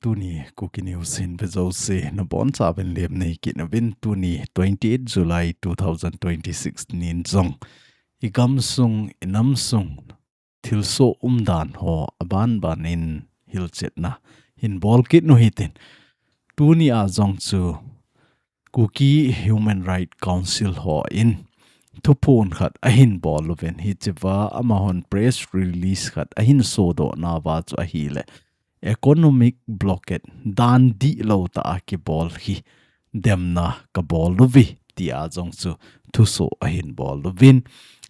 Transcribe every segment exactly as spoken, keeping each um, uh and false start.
Tuni Kuki News hin vejouse nabonchauvin lemna nei kit nauvin, tuni twenty-eight July two thousand twenty-six nin jong i gamsung, i namsung, thilsoh umdan ho abanban in hilchetna hin bol kit u hitin. Tuni a jong chu Kuki Human Rights Council hon thuphon khat ahin bol uvin, hichea amahon press release khat ahin sodoh nauva chu ahile economic blockade dan dihlou tah a kibol hi demna kabol uve tia jong chu thusoh ahin bol uvin.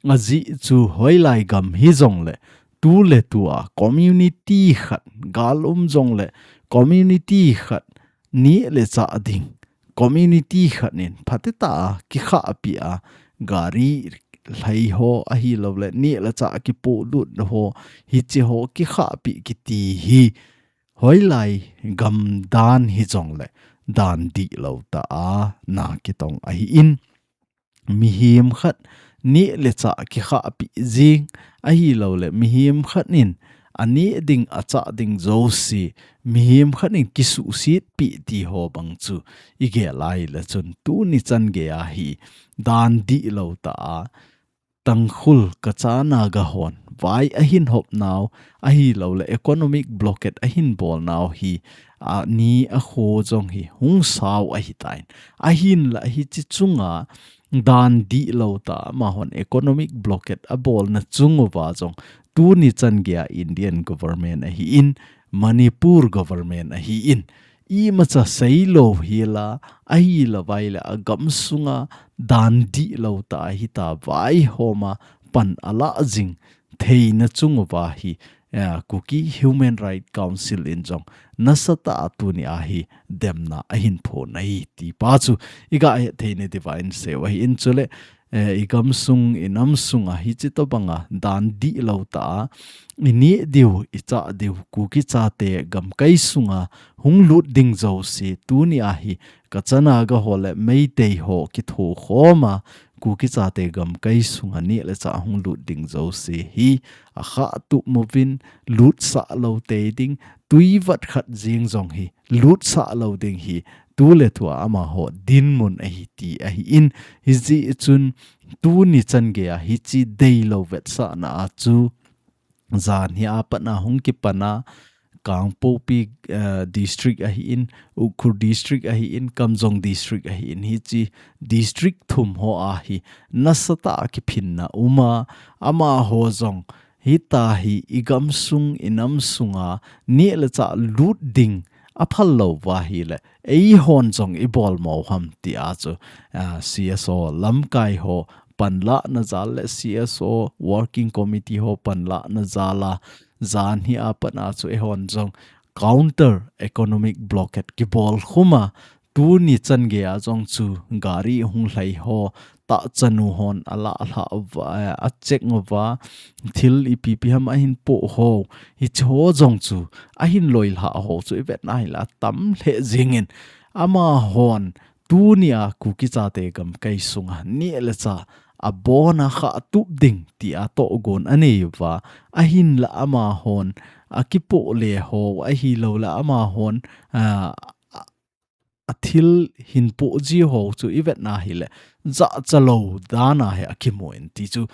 Ajeh chu hoilai gam hijongle tuletua community khat gal um jongle community khat neh le chah ding, community khat in phatecha a kikhahpi a gari lhai ho ahilouleh neh le chah kipolut ho, hiche ho kikhahpi kiti hi hoilai gam dan hijongle dan dihlou tah a na kitong ahin, mihem khat neh le chah kikhahpi jing ahilouleh mihem khat in aneh ding achah ding jouse mihem khat in kisuhsetpi ti ho bang chu igel a ahile chun tuni chan gei a hi dan dihlou tah a Tangkhul Kacha Naga hon vai ahin hop nau ahilouleh economic blockade ahin bol nau hi ani akho jong hi hung sao ahitan. Ahinla hiche chunga dan dihlou tah a amahon economic blockade abolna chung uva jong tuni chan gei a Indian government ahin, Manipur government ahin, imacha seilou hela, ahilouva ahile agamsunga dan dihlou tah a hitia vaihom a pan alah jing theina chung uva hi, eh, Kuki Human Rights Council in jong nasatah a tuni a hi demna ahin phong ahi ti pa chu iga het theina diuva inseiu ahin, chule eh, i gamsung, i namsung a hiche tobang a dan dihlou tah a, i neh diu, i chah diu, Kuki chate gamkai sunga hung lut ding jouse, tuni a hi Kacha Naga ho le Meitei ho kithokhom a, Kuki chate gamkai sunga neh le chah hung lut ding jouse hi akhahtup uvin, lutsah lou tei ding, tui vat khat jeng jong hi lutsah lou ding hi tuletua amaho dinmun ahi ti ahin, hijeh chun tuni chan gei a hiche deilou vetsahna a chu janhi a pat a hung kipan a Kangpokpi, eh, district ahin, Ukhrul district ahin, Kamjong district ahin, hiche district thum ho a hi nasatah a kiphinna um a, amaho jong hitia hi i gamsung, i namsung a neh le chah lut ding aphal louva ahile eihon jong i bol mo ham tia chu, ah, C S O lamkai ho panlahna jal le C S O working committee ho panlahna jal a janhi a pat a chu eihon jong counter economic blockade kibol khum a, tuni chan gei a jong chu gari hung lhai ho, tahchanu hon alah lhah uva, eh, a check uva, thil ipi ipi ham ahin poh ho, hiche ho jong chu ahin loi lhah ho chu i vet na ahile atam lheh jeng in, amahon tuni a Kuki chate gamkai sunga neh le chah abon a khahtup ding tia tohgon anei uva, ahinla amahon akipoh le ho, ahilouleh amahon, ah, a thil hin poh ji ho chu i vet na ahile jachalou dan a hi akimu in ti chu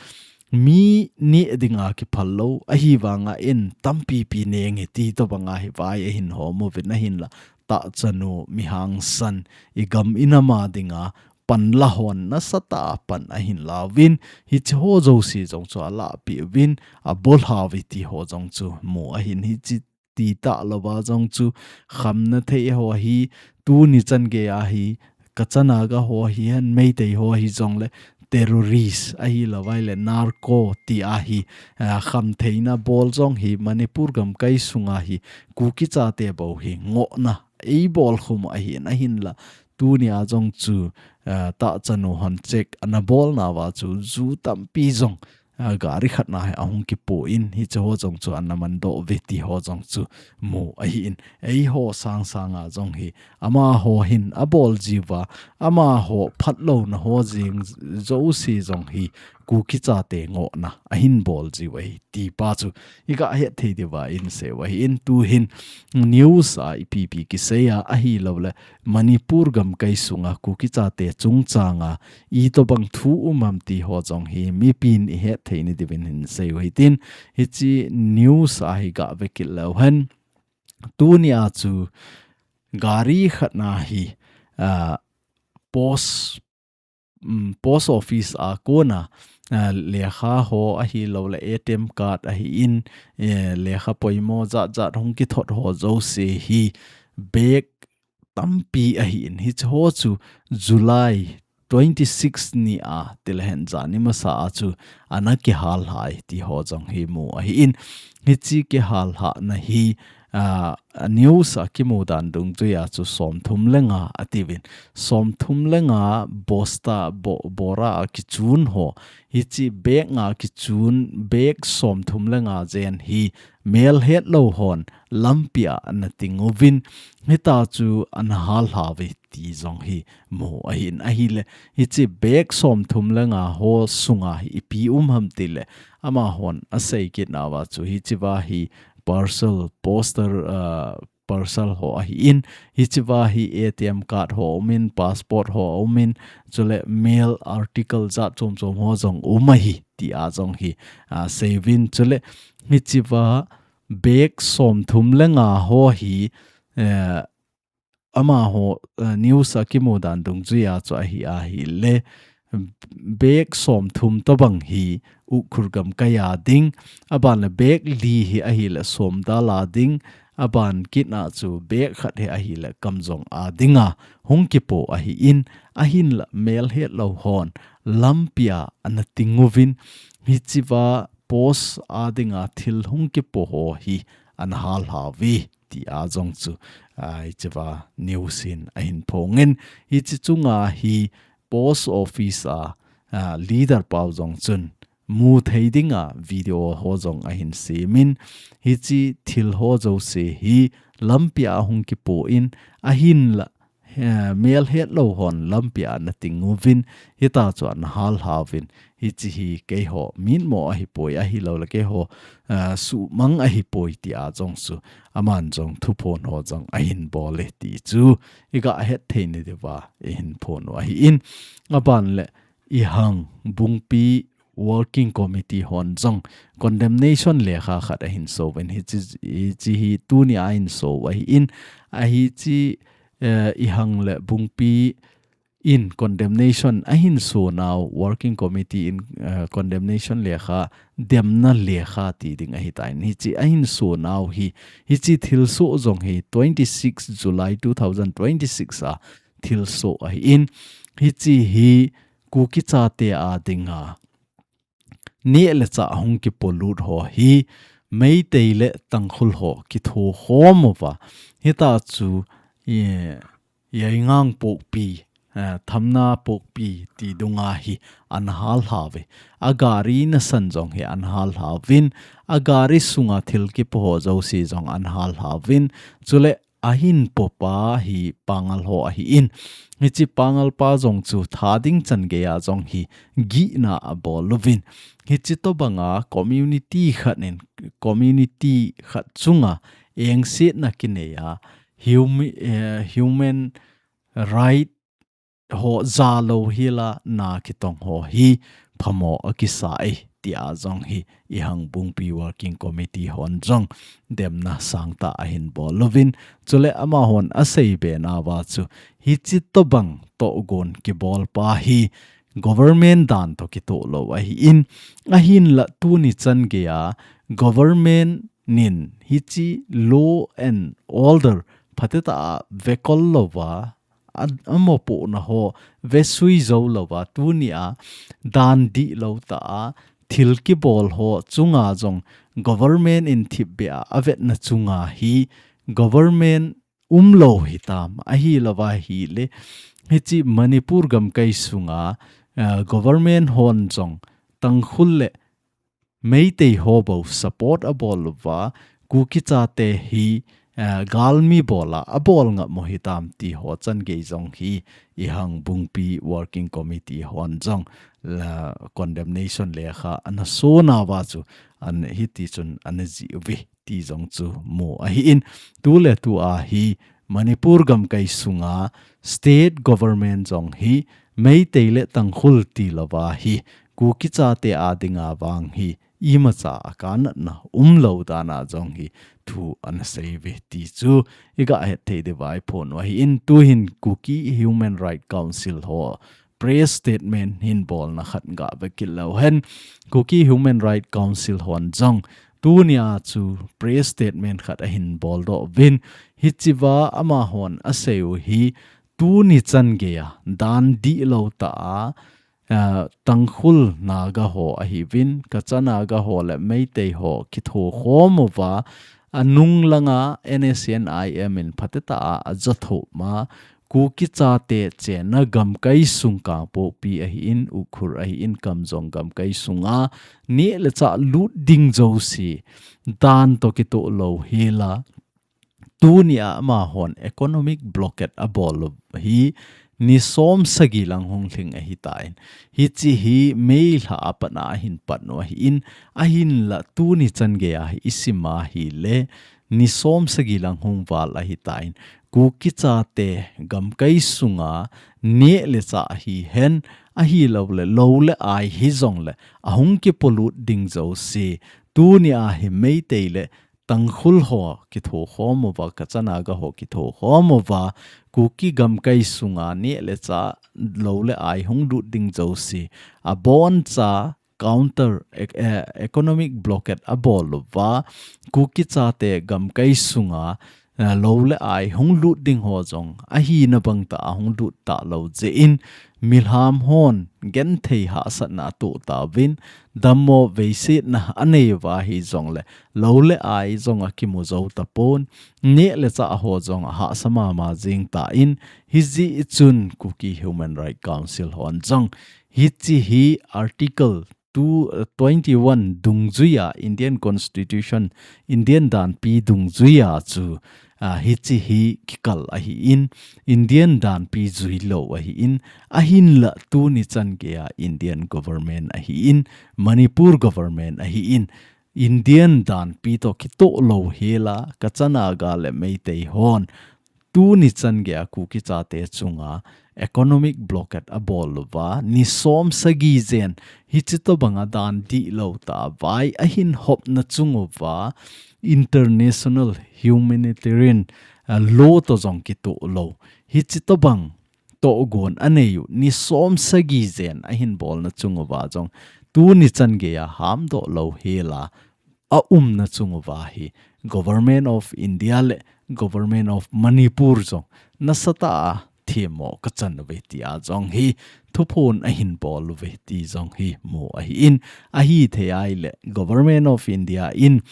mi neh ding a kiphal lou, ahivang a in tampi pi nenge ti tobang a hi vai ahin hom uvin, ahinla tahchanu, mi hangsan, i gam i nam a dinga panla hon nasatah a pan ahin la uvin, hiche ho jouse jong chu alahpeh uvin, abol uve ti ho jong chu mu ahin, hiche ti talou va jong chu khamna thei ho hi, tuni chan gei a hi, Kacha Naga ho hihen, Meitei ho hijongle terrorist ahilouva ahile narco ti a hi, ah, khamtheina bol jong hi Manipur gamkai sunga hi Kuki chate bou hi ngohna eibol khum ahin, ahinla tuni a jong chu, ah, tahchanu hon check ana bol nauva chu ju tampi jong, ah, gari khat na hi ahung kipoh in, hiche ho jong chu ana mandoh uve ti ho jong chu mu ahin. Eiho sangsang a jong hi amaho hin abol jiuva, amaho phatlouna ho jeng jouse jong hi Kuki chate ngohna ahin bol jiu ahi ti pa chu iga het thei diuva inseiu ahin, tuhin news a ipi ipi kisei a ahilouleh Manipur gamkai sunga Kuki chate chungchanga itobang thu um ham ti ho jong hi mipin ihet thei na diuvin hinseiu hitin, hiche news a hi gave kit leu hen. Tunia chu gari khat na hi, ah, post, um, post office a kona, ah, lekha ho ahilouleh A T M card ahin, eh, lekha poimo jat jat hung kithot ho jouse hi bag tampi ahin, hiche ho chu July twenty-six ni a, tilehen jani masa a chu ana kihal lhai ti ho jong hi mu ahin, hiche kihal lhahna hi, ah, news a kimu dan dungjuia chu somthum le nga atiuvin, somthum le nga bosta bo-, bora a kichun ho, hiche bag nga kichun bag somthum le nga jen hi melhetlou hon lampia ana ting uvin, hitia chu ana hal lhauve ti jong hi mu ahin, ahileh hiche bag somthum le nga ho sunga hi ipi um ham tileh, amahon asei kit nauva chu hichea hi parcel, poster, ah, parcel ho ahin, hichea hi A T M card ho umin, passport ho umin, chuleh mail article jat chom chom ho jong um ahi tia jong hi, ah, seiuvin, chuleh hichea bag somthum le nga ho hi, eh, amaho, eh, news a kimu dan dungjuia chu ahi ahileh, bag somthum tobang hi Ukhrul gamkai a ding, aban leh bag li hi ahileh Somdal a ding, aban kitna chu bag khat hi ahileh Kamjong a dinga hung kipo ahin, ahinlah melhetlou hon lampia ana ting uvin, hichea post a dinga thil hung kipo ho hi ana hal lhauve tia jong chu, ah, hichea news in ahin phongin, hiche chunga hi post office a, ah, leader pau jong chun mu thei dinga video ho jong ahin semin, hiche thil ho jouse hi lampia hung kipo in, ahinlah, eh, melhetlou hon lampia ana ting uvin, hitia chu ana hal lhauvin, hiche hi keiho mitmo ahipoi, ahilouleh keiho, eh, suhmang ahipoi tia jong chu aman jong thuphon ho jong ahin bol e ti chu iga het thei na diuva ihin phon u ahin, aban leh Ihang Bungpi Working Committee hon jong condemnation lekha khat ahin souvin, hiche, hiche hi tunia ahin sou ahin, ahiche, eh, Ihang le Bungpi in condemnation ahin sonau, Working Committee in, eh, condemnation lekha, demna lekha ti ding ahitan, hiche ahin sonau hi, hiche thilsoh jong hi twenty-six July two thousand twenty-six a thilsoh ahin, hiche hi Kuki chate a dinga neh le chah hung kipolut ho hi Meitei le Tangkhul ho kithokhom uva, hitia chu, eh, Yaingangpokpi, eh, Thamnapokpi ti dunga hi ana hal lhauve. Agari nasan jong hi ana hal lhauvin, agari sunga thil kipo ho jouse jong ana hal lhauvin, chuleh ahin popa hi Pangal ho ahin, hiche Pangal pa jong chu tha ding chan geia jong hi gihna abol uvin, hiche tobanga community khat in, community khat chunga engsetna kineia humi-, eh, human right ho jalou hila na kitong ho hi phamo akisa e, tia jong hi Ihang Bungpi Working Committee hon jong demna sangtah ahin bol uvin, chuleh amahon aseibe nauva chu hiche tobang tohgon kibolpa hi government dan toh kitoh lou ahin, ahinlah tuni chan geia government in hiche law and order phatecha a vekol louva, a, amopohna ho vesui jou louva, tunia dan dihlou tah a thil kibol ho chunga jong government in thipbeh a avetna chunga hi government umlou hitam, ahilouva hileh hiche Manipur gamkai sunga, eh, government hon jong Tangkhul le Meitei ho bou support abol uva, Kuki chate hi, eh, galmi bola, abol ngam mo hitam ti ho chan gei jong hi, i Hangbungpi Working Committee hon jong, la condemnation lekha ana sona uva chu, an hiti chun ana jih uve ti jong chu mu ahi in, tu le tu a hi Manipur gamkai sunga state government jong hi Meitei le Tangkhul ti louva hi Kuki chate a dinga vang hi imacha a kanatna umlou dan a jong hi thu ana sei uve ti chu i ga het thei diu va i phon u ahi in, tu hin Kuki Human Rights Council ho press statement hin bolna khat ga ve kit leu hen, Kuki Human Rights Council hon jong tunia chu press statement khat ahin boldoh uvin, hichea amahon asei u hi tuni chan geiya dan dihlou tah a, ah, Tangkhul Naga ho ahiuvin, Kacha Naga ho le Meitei ho kithokhom uva, anung langa N S C N I M in phatetah a aja thum a, Kuki chate chenna gamkai sung Kangpokpi ahi in, Ukhrul ahi in, Kamjong gamkai sunga neh le chah lut ding jouse dan toh kitoh louhela, tunia amahon economic blockade abol u hi ni som sagi lang hung lhing ahitan, hiche hi May lha a pat a ahin pat u ahi in, ahinla tuni chan geiya hi i sim a ahile, ni som sagi lang hung val ahitan, Kuki chate gamkai sunga neh le chah hihen, ahilouleh lou le ai hijongle ahung kipolut ding jouse, tunia hi Meitei le Tangkhul ho kithokhom uva, Kacha Naga ho kithokhom uva, Kuki gamkai sunga neh le chah, lou le ai hung lut ding jouse, aboncha counter ec-, eh, economic blockade abol uva, Kuki chate gamkai sunga, eh, lou le ai hung lut ding ho jong ahina bang tah a hung lut talou jeh in, milham hon genthei hahsatna atoh tauvin, dammo veisetna anei uva hijongle, lou le ai jong akimu jou tapon, neh le chah ho jong ahahsa mama jing tan, hijeh chun Kuki Human Rights Council hon jong hiche hi Article two, uh, twenty-one dungjuiya, Indian Constitution, Indian danpi dungjuiya chu, ah, hiche hi kikal ahi in, Indian danpi juilou ahi in, ahinla tuni chan geiya Indian government ahi in, Manipur government ahi in, Indian danpi toh kitoh louhela, Kacha Naga le Meitei hon tuni chan geiya Kuki chate chunga economic blockade abol uva, ni som sagi jen, hiche tobanga dan dihlou tah a vai ahin hopna chung uva, international humanitarian, ah, law toh jong kitoh lou, hiche tobang tohgon anei u, ni som sagi jen ahin bolna chung uva jong, tuni chan geiya hamdoh louhela, aumna chung uva hi Government of India le Government of Manipur jong nasatah a themmo kachan uve tia jong hi thuphon ahin bol uve ti jong hi mu ahi in, ahithei ahile Government of India in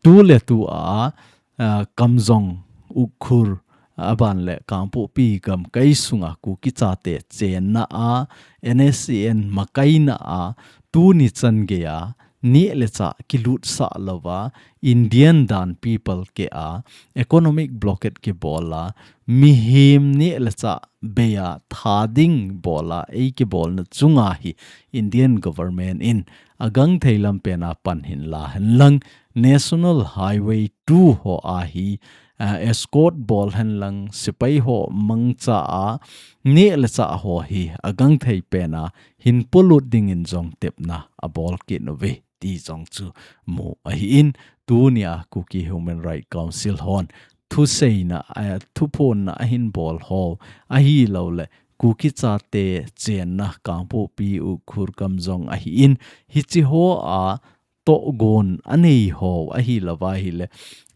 tu le tu a, ah, Kamjong, Ukhrul, aban le Kangpokpi gamkai sunga Kuki chate chenna a, N S C N makaina a, tuni chan geiya neh le chah kilutsah louva, Indian danpi palkeh a, economic blockade kibol a, mihem neh le chah bei a tha ding bol a, eikibolna chunga hi Indian government in agangthei lampen a pan hin la henlang, National Highway two ho a hi, ah, escort bol henlang, sepai ho mangcha a, neh le chah ho hi agangthei pen a hin polut dingin jong tepna abol kit uve ti jong chu mu ahi in, tunia Kuki Human Rights Council hon thuseina, ah, thuphonna ahin bol ho, ahilouleh Kuki chate chenna Kangpokpi, Ukhrul, Kamjong ahi in, hiche ho a tohgon anei ho ahilouva ahile,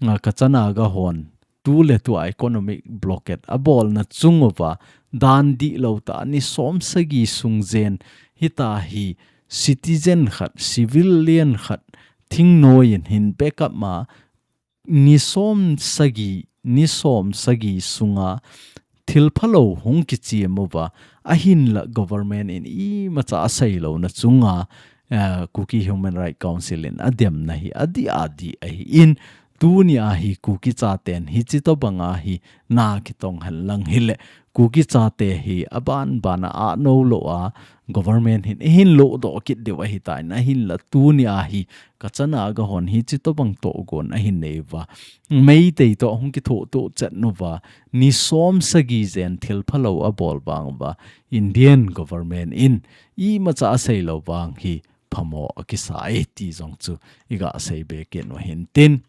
ah, Kacha Naga hon tu le tu a economic blockade abolna chung uva, dan dihlou tah a ni som sagi sung jen hitia hi citizen khat, civilian khat, thingnoi in hin backup ma, ni som sagi, ni som sagi sunga thil phalou hung kichem uva, ahinla government in imacha aseilouna chunga, eh, Kuki Human Rights Council in ademna hi adih adih ahi in, Tuni a hi Kuki chaten hichi tobang a hi na kitong hen lang hile, Kuki chate hi aban ban a anou lou a, government hin eihin lodoh kit diu ahitan, ahinla tuni a hi kachana gahon hichi tobang togon ahin nei uva, Meitei toh hung kithoto chet nauva, ni som sagi jen thil phalou abol vang uva, Indian government in imacha asei lou vang hi phamo akisai ti jong chu iga sei be kit u hintin.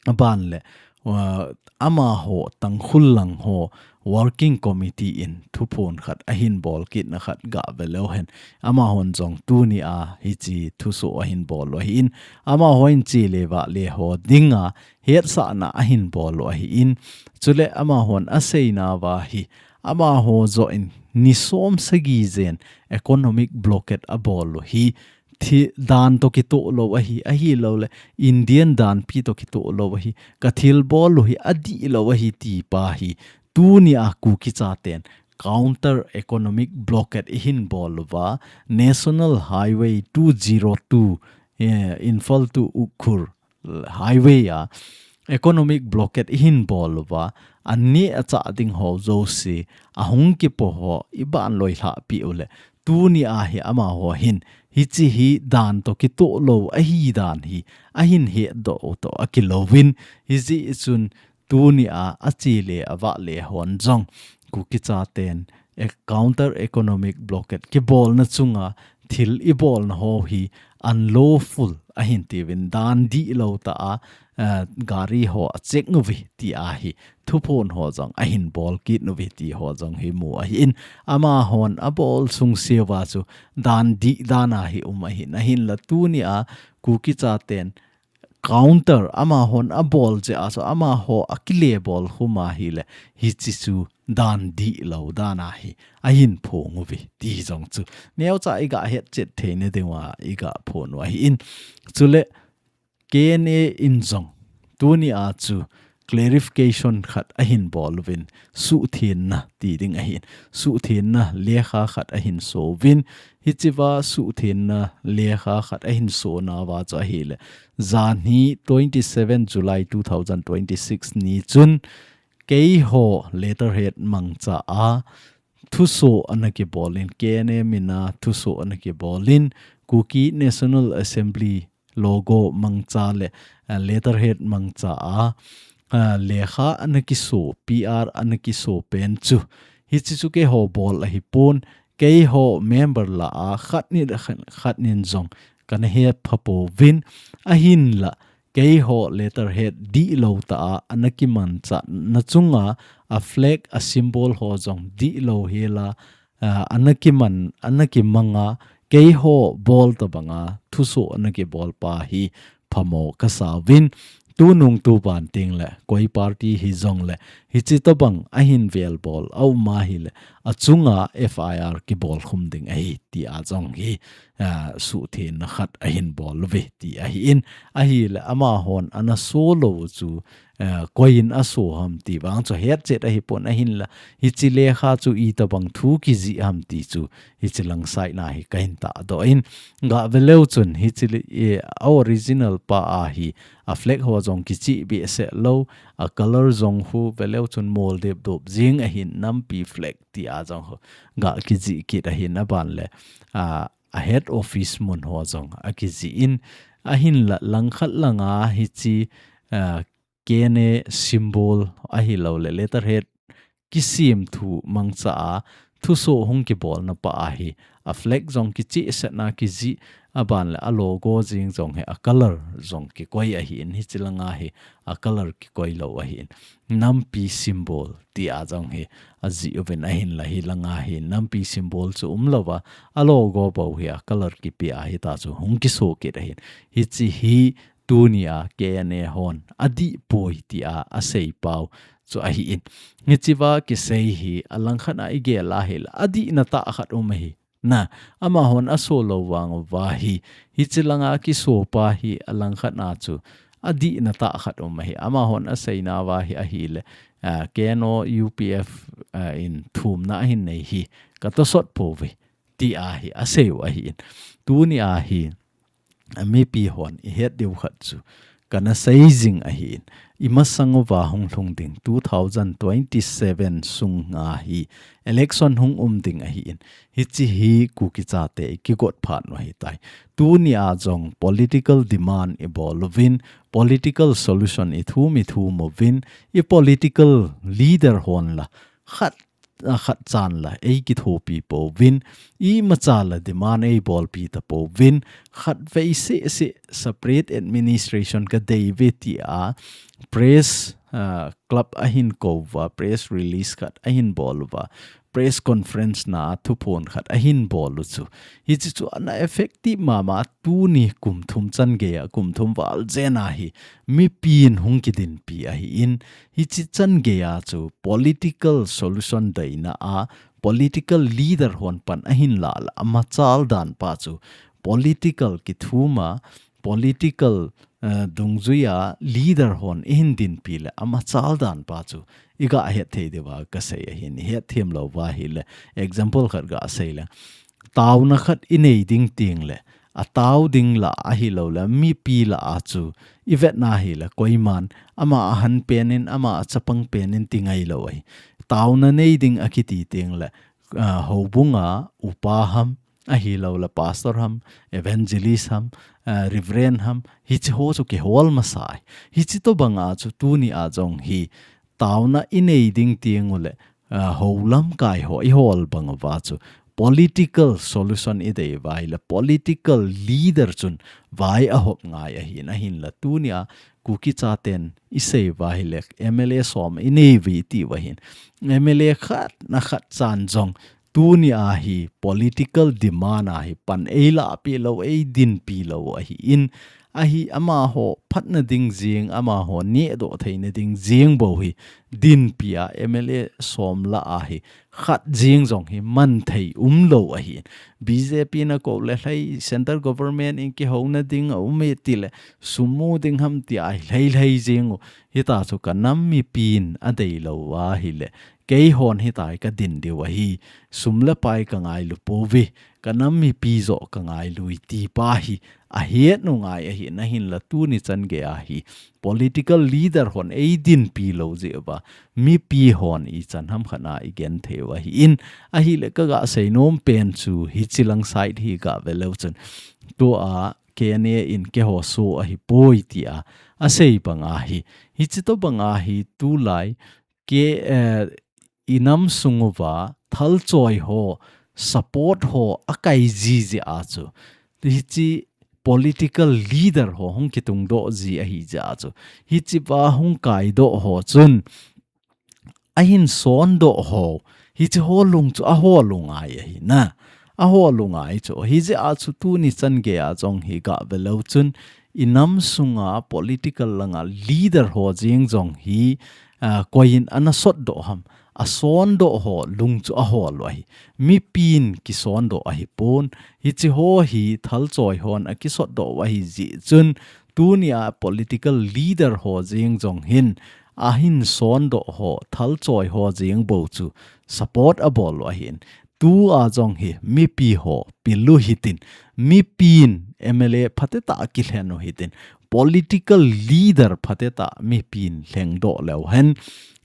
Aban le, uh, amaho Tangkhul lang ho working committee in thuphon khat ahin bol kitna khat ga ve leu hen. Amahon jong tuni a hichi thuso ahin bol u ahin. Amaho in chi le va le ho dinga hetsahna ahin bol u ahin. Chule amahon aseina uva hi, amaho joh in ni som sagi jen economic blockade abol u hi, thi, dan toh kitoh lou ahi, ahilou le, Indian danpi toh kitoh lou ahi, kathil bol u hi adih lou ahi ti pa hi, tuni a Kuki chaten counter economic blockade eihin bol uva, National Highway two zero two, eh, Imphal to Ukhrul highway a, economic blockade eihin bol uva, anni acha ding ho jouse, ahung kipo ho iban loi lhah pi u le, tuni a hi amaho hin, hichi hi dan toh kitoh lou ahi dan hi, ahin hedoh u toh akilouvin, hijeh chun tuni a achi le ava le hon jong, Kuki chaten e-, counter economic blockade kibolna chunga thil ibolna ho hi unlawful ahin tiuvin, dan dihlou tah a, eh, gari ho acheck uve ti ahi, thuphon ho jong ahin bol kit uve ti ho jong hi mu ahin, amahon abol sung seuva chu dan dih dan a hi um ahin, ahinla tuni a Kuki chaten counter, amahon abol jeh a chu, amaho akile bol khum ahile, hichi chu dan dihlou dan a hi ahin phong uve ti jong chu neocha iga hetchet theina diuva iga phong u ahin. Chule K N A in jong tuni a chu clarification khat ahin bol uvin, suhthenna ti ding ahin, suhthenna lekha khat ahin so uvin, hichiva suhthenna lekha khat ahin sona uva chu ahile, janhi twenty seven July two thousand twenty six ni chun, keiho letterhead mangcha a thuso ana kibolin, K N A min a thuso ana kibolin, Kuki National Assembly logo mangcha le, eh, letterhead mangcha a, eh, lekha ana kiso, P R ana kiso pen chu, hichi chu keiho bol ahipon, keiho member lah a khat nin, khat nin jong kana hepha pouvin, ahinla keiho letterhead dihlou tah a ana kimanchah na chunga, a flag, a symbol ho jong dihlou hela, ah, ana kiman, ana kimanga, keiho bol tobanga thuso ana kibol pa hi phamo kasa uvin, tunung tuban tengle koi party hijongle, hichi tobang ahin velbol a um ahile, achunga F I R kibol khum ding ahi ti a jong hi, ah, suhthenna khat ahin bol uve ti ahin, ahile amahon ana so lou chu, eh, koi in aso ham ti vang chu hetchet ahipon, ahinla hichi lekha chu itobang thu kijih ham ti chu hichi lang side na hi kahin tahdoh in, ga ve leu chun hichi le, eh, a original pa a hi a flag ho jong kichih behseh lou, a color jong khu ve leu chun mol dep dop jing ahin, nampi flag ti a jong khu ga kijih kit ahin, aban le, ah, a head office mun ho jong akijih in, ahinla langkhat langa hichi, ah, K N A symbol ahilou le letterhead kisemthu mangcha a thuso hung kibolna pa a hi, a flag jong kichihsetna kijih, aban le a logo jing jong hi a color jong kikoi ahin, hichi langa hi a color kikoi lou ahin, nampi symbol ti a jong hi ajih uvin, ahinla hilanga hi nampi symbol chu umlouva, a logo bou hi a color kipe a hita chu hung kiso kit ahin, hichi hi tuni a K N A hon adih poi ti a asei pau chu ahin. Hichiva kisei hi alangkhat a igel ahile, adihna tah khat um ahi. Na, amahon aso lou vang uva hi, hichi langa kiso pa hi alangkhat a chu adihna tah khat um ahi. Amahon aseina uva hi ahile, ah, K N O U P F, ah, in thumna ahin nei hi katosot pouve ti a hi asei u ahin. Tuni a hi, a mipi hon ihet diu khat chu, kana sei jing ahin. Imasang uva hung lhung ding two thousand twenty-seven sunga hi election hung um ding ahin. Hichi hi Kuki chate i kigot phat u ahitai. Tunia jong political demand i bol uvin, political solution i thum i thum uvin, i political leader hon la khat a khat chan la ei kithopi pouvin, imacha la demand ei bolpi ta pouvin, khat vei seh seh separate administration ka dei ve tia press, ah, club ahin kou va, press release khat ahin bol uva, press conference na thuphon khat ahin bol u chu. Hichi chu ana effective mama tuni kum thum chan geiya, kum thum val jena hi mipin hung kidinpi ahin, hichi chan geiya chu political solution deina a political leader hon pan ahin la la, amachal dan pa chu political kithuma, political, eh, dungjuia leader hon i hin dinpi le amachal dan pa chu i ga het thei diuva ka sei ahin, i het them lou va hile, example khat ga sei le, tauna khat i nei ding ting le, a tau ding la ahilou le, mipi la a chu i vetna hile, koiman ama a han penin, ama a chapang penin ti ngai lou ahi. Tauna nei ding a kiti ting le, ah, houbunga upa ham, ahilou le pastor ham, evangelist ham, ah, reverend ham, hichi ho chu kihol masa ahi. Hichi tobanga chu tunia jong hi tauna i nei ding ting u le, ah, hou lamkai ho i hol bang uva chu political solution i dei uva hile, political leader chun vai a hop ngai ahin, ahin la tunia Kuki chaten i sei uva hile, M L A som i nei uve i ti uva hin, M L A khat na khat chan jong tunia hi political demand a hi pan ei lahpi lou, ei dinpi lou ahin, ahi amaho phatna ding jing, amaho nehdoh theina ding jing bou hi dinpi a M L A som la a hi khat jing jong hi man thei um lou ahin. B J P na kou le lhai, central government in kihouna ding a um e ti le, sum mu ding ham ti a hi lhai lhai jing u. Hita chu ka nam mipin a dei lou uva hile, keihon hitia ka din diu ahi, sum le pai ka ngailu pouve, ka nam mipi joh ka ngailu e ti pa hi a het u ngai ahin, ahin la tuni chan geiya hi political leader hon ei dinpi lou jeh uva, mipi hon ichan ham khat na i gen thei u ahin, ahile ka ga sei nom pen chu hichi lang side hi ga ve leu chun, tua K N A in keiho so ahi poi tia a sei banga hi, hichi tobanga hi tulai ke, eh, i nam sung uva thalchoi ho, support ho a kai ji jeh a chu, hichi political leader ho hung kitungdoh ji ahi jeh a chu, hichi va hung kaidoh ho chun, a hin sondoh ho, hichi ho lung chu a hol u ngai ahi na. A hol u ngai chu. Hijeh a chu tuni chan geiya jong hi ga ve leu chun, i nam sunga political langa leader ho jeng jong hi, ah, koi in ana sotdoh ham, a sondoh ho lung chu a hol u ahi. Mipin kisondoh ahi pon, hichi ho hi thalchoi hon a kisotdoh u ahi jeh chun, tunia political leader ho jeng jong hin, a hin sondoh ho, thalchoi ho jeng bou chu support a bol u ahin. Tua jong hi mipi ho pil u hitin, mipin M L A phatecha kilhen u hitin, political leader phatecha mipin lhengdoh leu hen,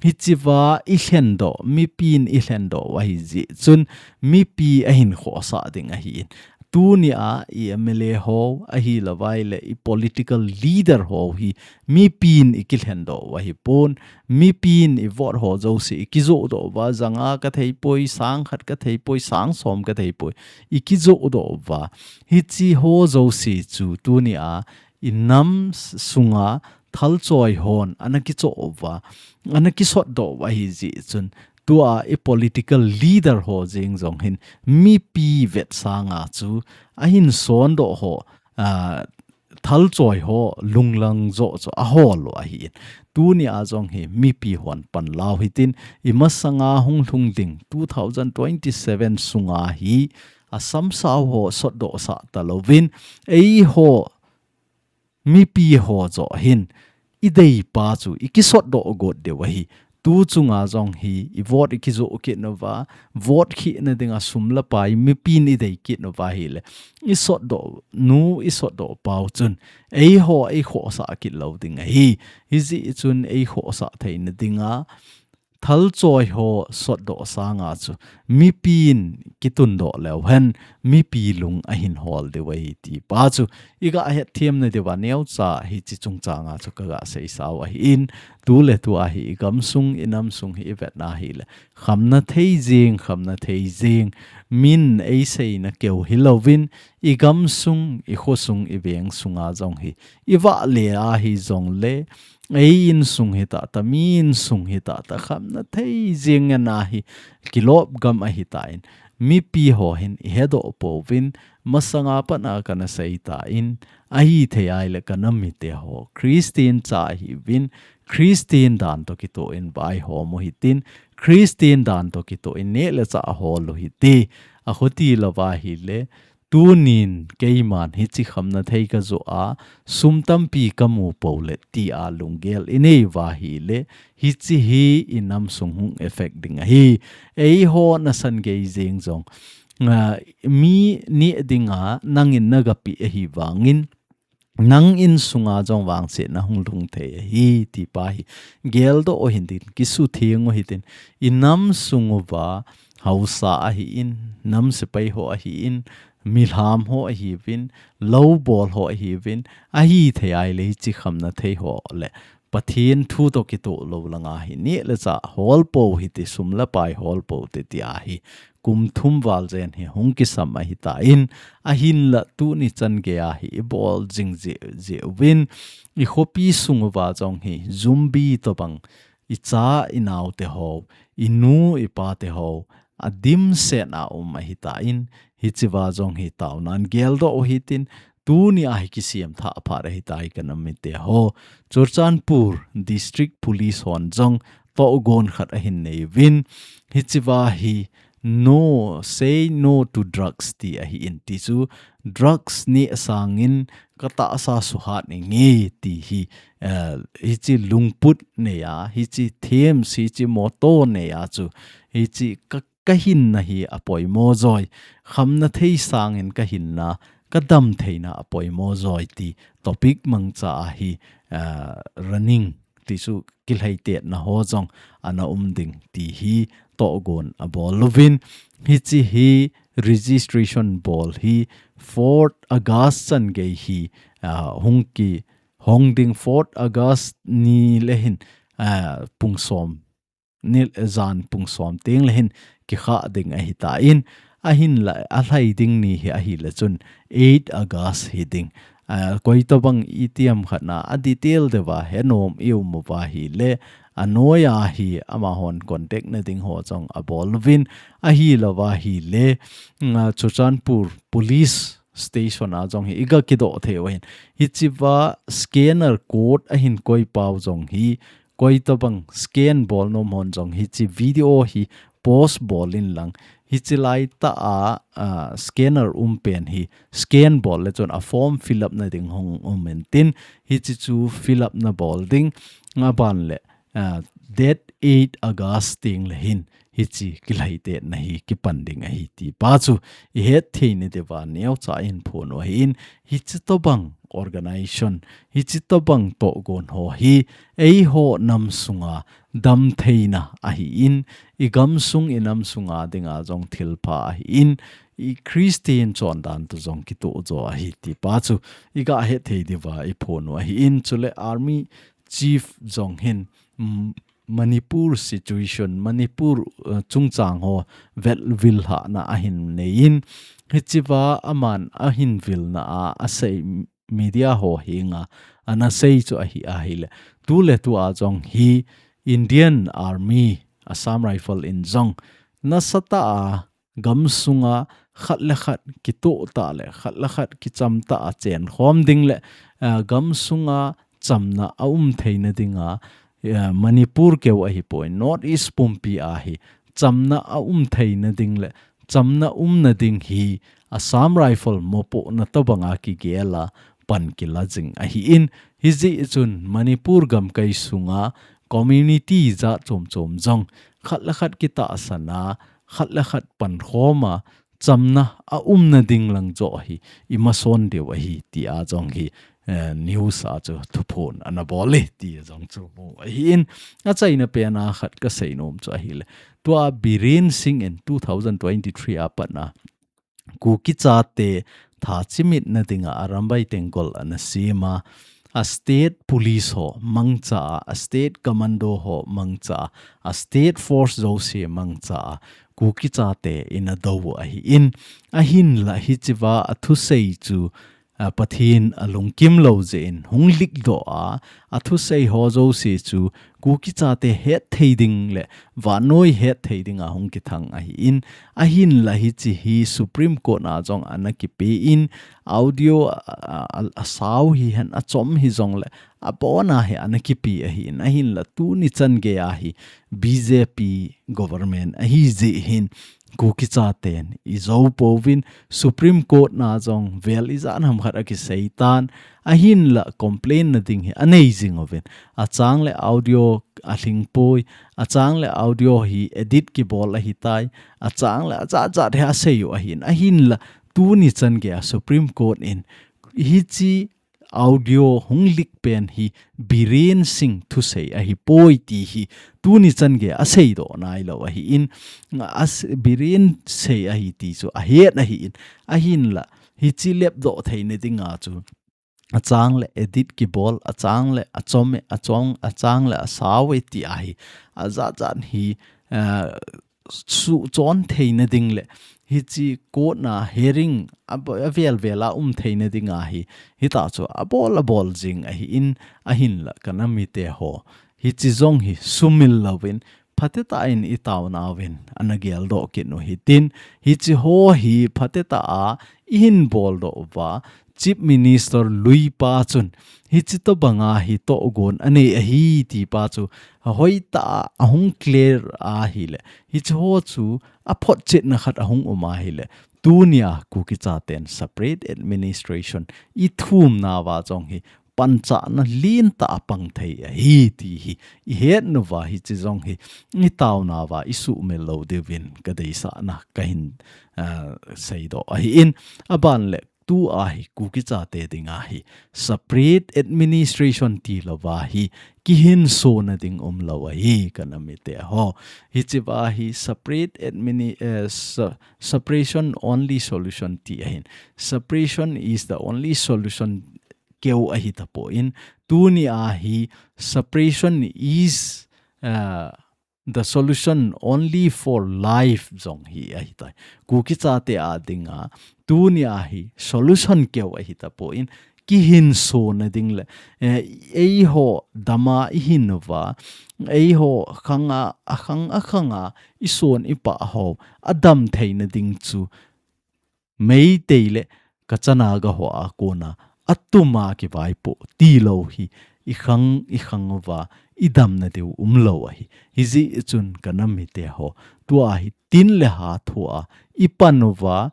hichi va i lhendoh, mipin i lhendoh u ahi jeh chun, mipi a hin khohsah ding ahin. Tunia i M L A ho, ahilou vai le i political leader ho hi mipin i kilhendoh u ahi pon, mipin i vote ho jouse i kijohdoh uva, janga ka thei poi, sang khat ka thei poi, sang som ka thei poi, i kijohdoh uva. Hichi ho jouse chu tunia i nam s-, sunga thalchoi hon ana kichoh uva, ana kisotdoh uva ahi jeh chun, tua i political leader ho jeng jong hin mipi vetsanga chu a hin sondoh ho, ah, thalchoi ho lunglang joh chu a hol u ahin. Tunia jong hi mipi hon pan lau hitin, i masanga hung lhung ding two thousand twenty-seven sunga hi a samsau ho sotdoh sah talouvin, eiho mipi ho joh hin i deipa chu i kisotdoh got diu ahi. tu chunga jong hi i vote i kijoh kit nauva, vote khehna dinga sum le pai mipin i dei kit nauva ahile, i sotdoh nu, i sotdoh pau chun eiho ei khohsah kit lou ding ahi. Hijeh chun ei khohsah theina dinga thalchoi ho sotdoh sanga chu mipin kitundoh leu hen, mipi lung ahin hol diu ahi ti pa chu i ga hetthem na diuva neocha hiche chungchanga chu ka ga seisau ahin, tu le tu a hi i gamsung, i namsung hi i vetna ahile, khamna thei jeng, khamna thei jeng, min ei seina keu hilouvin, i gamsung, i khosung, i veng sunga jong hi i vahle ahi jongle, ei insung hi tah tah, mi insung hi tah tah, khamna thei jeng ngen ahi, kilop gam ahi tan, mipi ho hin i hedoh pouvin, masanga pat a kana sei tan, ahithei ahile ka nam mite ho Christian cha ahiuvin, Christian dan toh kitoh in vaihom u hitin, Christian dan toh kitoh in neh le chah hol u hite, akhuti louva ahile, tunin keiman hiche khamna thei ka joh a, sum tampi ka mu pou le tia lunggel i nei uva ahile, hiche hi i namsung hung effect ding ahi. Eiho nasan gei jeng jong, ah, mi neh dinga nangin na ga peh ahi vangin, nang insunga jong vangsetna hung lhung thei ahi, ti pa hi geldoh u hitin, kisutheng u hitin, i namsung uva, haosa ahin, nam sepai ho ahin, milham ho ahiuvin, lou bol ho ahiuvin, ahithei ahile hiche khamna thei ho le Pathen thu toh kitoh lou langa hi neh le chah hol pou hite, sum le pai hol pou hite tia hi kum thum val jen hi hung kisam ahi tan, ahinla tuni chan gei a hi i bol jing jeh, jeh uvin, i khopi sung uva jong hi zombie tobang, i cha i naote ho, i nu i pate ho, adimset a um ahi tan, hichea jong hi taonan geldoh u hitin, tuni a hi kisem thah phat ahi tai ka nam mite ho. Churachandpur District Police hon jong tohgon khat ahin nei uvin, hichea hi no, say no to drugs ti ahin, ti chu drugs neh sangin ka tahsa suhat inge ti hi, eh, hiche lungput nei a, hiche themes, hiche motto nei a chu, hiche ka, ka hinna hi apoimo joi, khamna thei sangin ka hinna, ka dam theina apoimo joi ti topic mangcha a hi, eh, running ti chu kilhaitetna ho jong ana um ding ti hi tohgon abol uvin, hiche hi registration bol hi fourth August chan gei hi, ah, hung kihong ding, fourth August ni le hin, ah, pung som, ni, jan pung som teng le hin kikhah ding ahi tan, ahinla alhai ding ni hi ahile chun eight August hi ding. Ah, koi tobang itiham khat na a detail deuva henom i um uva ahile, anoiya hi amahon contact na ding ho jong abol uvin, ahilouva ahile, mm, ah, Churachandpur Police Station a jong hi i ga kidoh thei u ahin. Hichea scanner code ahin koi pau jong hi, koi tobang scan bol nom hon jong hiche video hi post bol in lang, hiche laitah a, ah, scanner um pen hi scan bol le chun a form fill up na ding hung um intin, hiche chu fill up na bol ding, aban le, ah, date eight August teng le hin hiche kilhaitetna hi kipan ding ahi ti pa chu i hetthei na diuva neocha in phon u ahin, hiche tobang organization, hiche tobang tohgon ho hi eiho nam sunga damtheina ahin, i gamsung i namsunga dinga jong thilpha ahin, i Christian chondan toh jong kitoh jo ahi ti pa chu i ga hetthei diuva i phon u ahin, chule Army Chief jong hin, mm, Manipur situation, Manipur, uh, chungchang ho vetvil lhahna ahin nei in, hichea aman ahin vilna a, asei media ho henga ana sei chu ahi ahile, tu le tu a jong hi Indian Army, Assam Rifle in jong nasatah a gamsunga khat le khat kitoh tah le khat le khat kicham tah a chenkhom ding le, ah, gamsunga chamna a um theina dinga, ah, Manipur keu ahipoi, North East pumpi a hi chamna a um theina ding le chamna umna ding hi Assam Rifle mopohna tobanga kigel a pan kila jing ahin, hijeh chun Manipur gamkai sunga community jat chom chom jong khat le khat kitahsan a, khat le khat pankhom a, chamna a umna ding lang joh hi i mason diu ahi ti a jong hi, eh, news a chu thuphon ana bol e ti a jong chu mu ahi in, a chaina pen a khat ka sei nom chu ahi le. Tua Biren Singh in two thousand twenty-three a pat na Kuki chate tha chimitna dinga Arambai Tenggol ana sem a, a state police ho mangcha a, a state commando ho mangcha a, a state force jouse mangcha a, Kuki chate in a do ahi in, ahin la hichiva a thusei chu, a, Pathen a lungkim lou jeh in hung likdoh a, a thusei ho jouse chu Kuki chate het thei ding le vannoi het thei ding a hung kithang ahi in, ahin la hichi hi Supreme Court na jong ana kipe in, audio a, a, a, a sau hi hen a chom hi jong le a bon a hi ana kipe ahi in, ahin la tuni chan gei a hi B J P government ahi jeh hin Kuki chaten i jou pouvin, Supreme Court na jong vel ijat ham khat a kisei tan, ahin la complain na ding hi a nei jing uvin. A chang le audio a lhing poi, a chang le audio hi edit kibol ahi tai, a chang le a jat jat hi a sei u ahi in, ahin la tuni chan gei a Supreme Court in hichi audio hung leak pen hi Biren Singh thusei ahi poi ti hi tuni chan gei a seidoh nai lou ahi in, a s-, Biren sei ahi ti chu a het ahi in, ahin la hichi lepdoh theina dinga chu a chang le edit kibol, a chang le a chom e, a chong, a chang le a sau e ti ahi. A jat jat hi, eh, suhchon theina ding le hichi court na hearing a, a vel vel a um theina ding ahi. Hita chu a bol a bol jing ahi in, ahin la ka nam mite ho hichi jong hi sumil louvin, phatecha in i taonau vin ana geldoh kit u hitin, hichi ho hi phatecha a i hin boldoh uva, Chief Minister lui pa chun hichi tobanga hi tohgon a nei ahi ti pa chu hoitah a hung clear ahi le, hichi ho chu a photchetna khat a hung um ahi le, tunia Kuki chaten separate administration i thumna uva jong hi panchahna lentah a pang thei ahi ti hi i het nauva hichi jong hi i taonau va i sumil lou diuvin ka deisahna ka hin, ah, seidoh ahi in, aban le tua hi Kuki chate dinga hi separate administration ti louva hi kihinsona ding um lou ahi ka nam mite ho. Hichiva hi separate admini-, eh, se-, separation only solution ti ahin. Separation is the only solution keu ahi tapon, tunia hi separation is, uh, the solution only for life jong hi ahi tai. Kuki chate a dinga tunia hi solution keu ahi tapon, kihinsona ding le, eh, eiho dama i hin uva, eiho khanga, a khang, a khanga i son i pah ho a dam theina ding chu Meitei le Kacha Naga ho a kona a tuma kivaipoh ti lou hi i khang, i khang uva i damna diu um lou ahi. Hijeh chun ka nam mite ho, tua hi tin le ha thua i pan uva,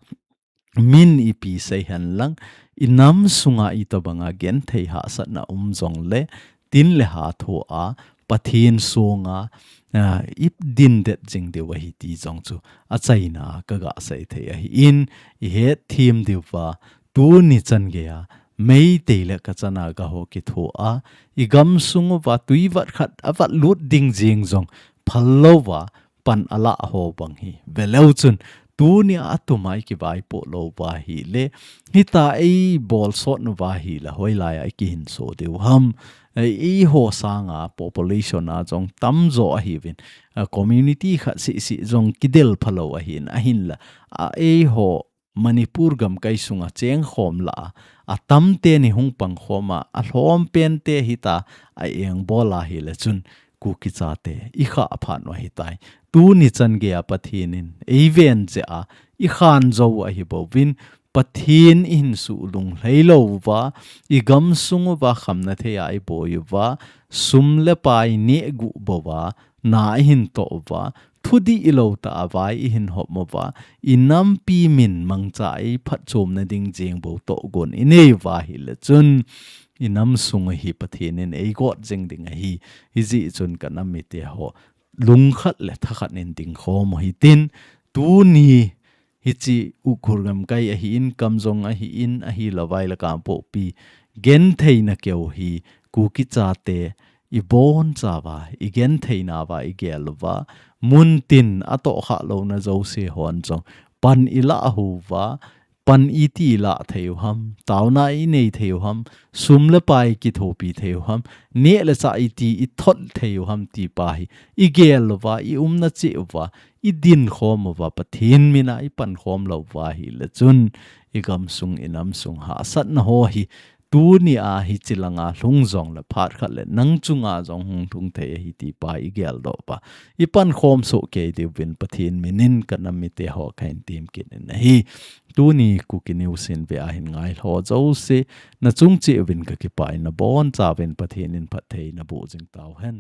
min ipi sei hen lang, i nam sunga i tobanga genthei hahsatna um jong le, tin le ha thua Pathen songa, ah, i dindet jing diu ahi ti jong chu a chaina ka ga sei thei ahi in, i het them diuva, tuni chan geiya Meitei le Kacha Naga ho kithua i gamsung uva tui vat khat a vat lut ding jing jong phal louva pan a lah ho bang hi ve leu chun, tunia a tuma i kivaipoh lou uva ahile, hita ei bolsot nauva ahile, hoilaiya i kihinso diu ham. Ei, eiho sanga population a jong tamjo ahiuvin, a community khat seh seh jong kidel phalou ahin, ahinla, a eiho Manipur gamkai sunga chengkhom lah a, a tamteni hung pangkhom a, a lhom pente hita a engbol ahile chun, Kuki chate i khah phat u ahitai. Tuni chan geiya Pathen in ei ven jeh a i khan jou ahi bouvin, Pathen i hin suh lunglhai lou uva, i gamsung uva khamna theiya i boi uva, sum le pai neh guh bouva, na i hin toh uva, thudih lou tah a vai i hin hom uva, i nampi min mangcha a i phatchomna ding jeng bou tohgon i nei uva ahile chun, i nam sung hi Pathen in eigot jing ding ahi. Hijeh chun ka nam mite ho lungkhat le thakhat in dingkhom u hitin, tuni hiche Ukhrul gamkai ahin, Kamjong ahin, ahilouleh Lakampokpi gentheina keu hi Kuki chate i bonchauva, i gentheinauva, i gel uva, muntin atohkhah louna jouse hon jong pan i lah uva, pan iti i lah thei u ham, taona i nei thei u ham, sum le pai kithopi thei u ham, neh le chah iti i thot thei u ham ti pa hi i gel uva, i umna cheh uva, i dinkhom uva, Pathen mina i pankhom lou uva ahile chun i gamsung i namsung hahsatna ho hi tuni a hiche langa lhung jongle phat khat le nang chunga jong hung lhung thei ahi ti pa i geldoh uva, i pankhom soh kei diuvin Pathen minin ka nam mite ho kahin temkit in ahi. Tuni Kuki News in ve ahin ngailhah jouse, nachung cheh uvin kakipah in, nabonchauvin Pathen in phatthei naboh jing tauhen.